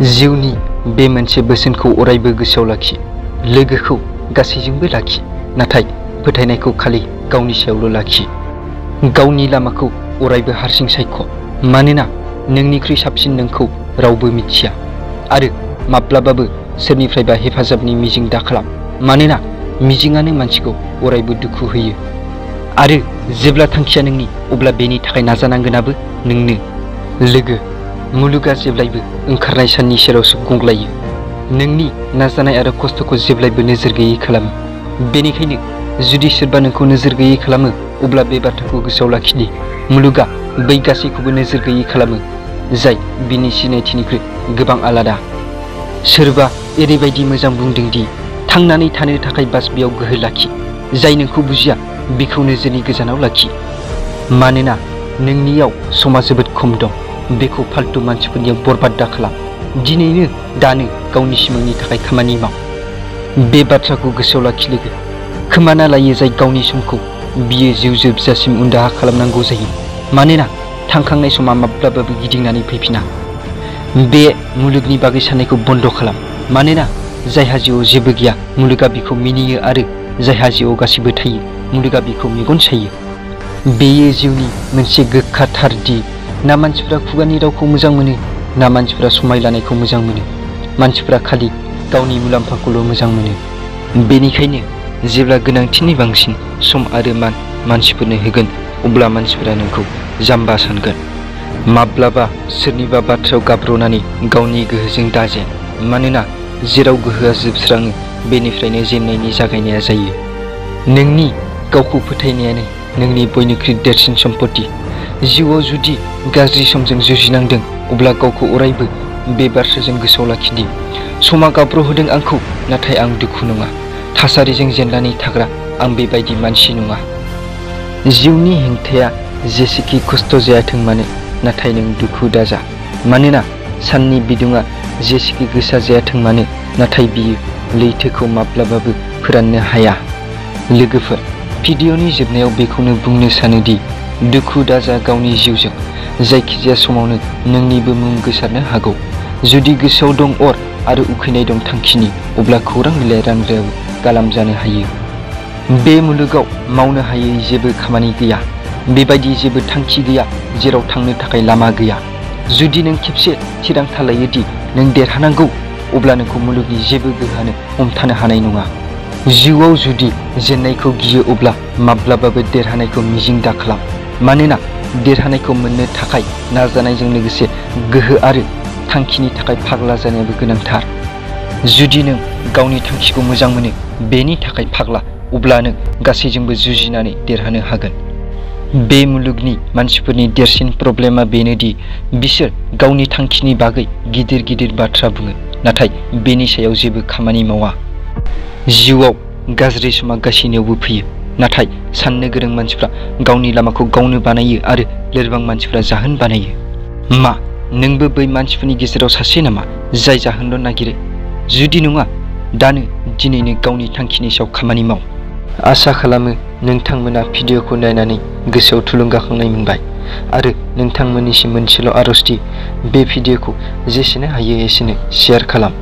जिउनि बे मोनसे बोसोनखौ अरायबो गोसोआव लाखि। लोगोखौ गासैजोंबो लाखि, नाथाय फोथायनायखौ खालि गावनि सायावल' लाखि। गावनि लामाखौ अरायबो हारसिं सायख', मानोना नोंनिख्रुइ साबसिन नोंखौ रावबो मिथिया। आरो माब्लाबाबो सोरनिफ्रायबा हेफाजाबनि मिजिं दाखालाम, मानोना मिजिंआनो मानसिखौ अरायबो दुखु होयो। आरो जेब्ला थांखिया नोंनि, अब्ला बेनि थाखाय नाजानांगोनाबो नोंनो। लोगो, मुलुगा जेब्लायबो ओंखारनाय साननि सेरावसो गंग्लायो। नोंनि नाजानाय आरो खस्थ'खौ जेब्लायबो नोजोर गैयै खालामो। बेनिखायनो जुदि सोरबा नोंखौ नोजोर गैयै खालामो, अब्ला बे बाथ्राखौ गोसोआव लाखिदि मुलुगा बै गासैखौबो नोजोर गैयै खालामो, जाय बिनि सिनायथिनिख्रुइ गोबां आलादा। सोरबा ओरैबायदि मोजां बुंदों दि थांनानै थानो थाखाय बास बेयाव गोहो लाखि। जाय नोंखौ बुजिया बिखौ नोजोरनि गोजानाव लाखि, मानोना नोंनियाव समा जोबोद खम दं। बेखौ फाल्तु मानसिफोरनियाव बरबाद दाखालाम। दिनैनो दानो गावनि सिमांनि थाखाय खामानि माव। बे बाथ्राखौ गोसोआव लाखि लोगो। खोमाना लायो जाय गावनि समखौ, बियो जिउ जोबजासिम उनदाहा खालामनांगौ जायो, मानोना थांखांनाय समा माब्लाबाबो गिदिंनानै फैफिना। बे मुलुगनि बागै साननायखौ बन्द' खालाम, मानोना जायहा जिउआव जेबो गैया मुलुगा बिखौ मिनियो, आरो जायहा जिउआव गासैबो थायो मुलुगा बिखौ मेगन सायो। बेयो जिउनि मोनसे गोखा थार दि ना मानसिफ्रा खुगानि रावखौ मोजां मोनो, ना मानसिफ्रा समायलानायखौ मोजां मोनो। मानसिफ्रा खालि गावनि मुलाम्फाखौल' मोजां मोनो। बेनिखायनो जेब्ला गोनांथिनि बांसिन सम आरो मान मानसिफोरनो होगोन, अब्ला मानसिफोरा नोंखौ जाम्बा सानगोन। माब्लाबा सोरनिबा बाथ्रायाव गाब्र'नानै गावनि गोहोजों दाजेन, मानोना जेराव गोहोआ जोबस्राङो बेनिफ्रायनो जेननायनि जागायनाया जायो। नोंनि गावखौ फोथायनायानो नोंनि बयनिख्रुइ देरसिन सम्पति। जिउआव जुदि गाज्रि समजों जुजिनांदों, अब्ला गावखौ अरायबो बे बाथ्राजों गोसोआव लाखिदि समा गाब्र'होदों आंखौ, नाथाय आं दुखु नङा। थासारिजों जेननानै थाग्रा आं बेबायदि मानसि नङा। जिउनि हेंथाया जेसेखि खस्थ' जायाथों मानो, नाथाय नों दुखु दाजा, मानोना साननि बिदुङा जेसेखि गोसा जायाथों मानो, नाथाय बियो लैथोखौ माब्लाबाबो फोराननो हाया। लोगोफोर, भिडिअनि जोबनायाव बेखौनो बुंनो सानोदि दुखु दाजा गावनि जिउजों। जायखिजाया समावनो नोंनिबो मुं गोसारनो हागौ। जुदि गोसोआव दं अर आरो उखैनाय दं थांखिनि, अब्ला खौरां बिलाइ रानग्रायाबो गालाम जानो हायो। बे मुलुगाव मावनो हायै जेबो खामानि गैया। बेबायदि जेबो थांखि गैया जेराव थांनो थाखाय लामा गैया। जुदि नों खेबसे थिरांथा लायो दि नों देरहानांगौ, अब्ला नोंखौ मुलुगनि जेबो गोहोआनो हमथानो हानाय नङा। जिउआव जुदि जेननायखौ गियो, अब्ला माब्लाबाबो देरहानायखौ मिजिं दाखालाम, मानोना देरहानायखौ मोननो थाखाय नाजानायजों लोगोसे गोहो आरो थांखिनि थाखाय फाग्ला जानायाबो गोनांथार। जुदि नों गावनि थांखिखौ मोजां मोनो, बेनि थाखाय फाग्ला, अब्ला नों गासैजोंबो जुजिनानै देरहानो हागोन। बे मुलुगनि मानसिफोरनि देरसिन प्रब्लेमा बेनोदि बिसोर गावनि थांखिनि बागै गिदिर गिदिर बाथ्रा बुङो, नाथाय बेनि सायाव जेबो खामानि मावा। जिउआव गाज्रि समा गासैनियावबो फैयो, नाथाय साननो गोरों मानसिफ्रा गावनि लामाखौ गावनो बानायो आरो लोरबां मानसिफ्रा जाहोन बानायो। मा नोंबो बै मानसिफोरनि गेजेराव सासे नामा जाय जाहोनल' नागिरो? जुदि नङा, दानो दिनैनो गावनि थांखिनि सायाव खामानि माव। आसा खालामो नोंथांमोना भिडिअखौ नायनानै गोसोआव थुलुंगाखांनाय मोनबाय, आरो नोंथांमोननिसिम मोनसेल' आर'जदि बे भिडिअखौ जेसेनो हायो एसेनो शेयार खालाम।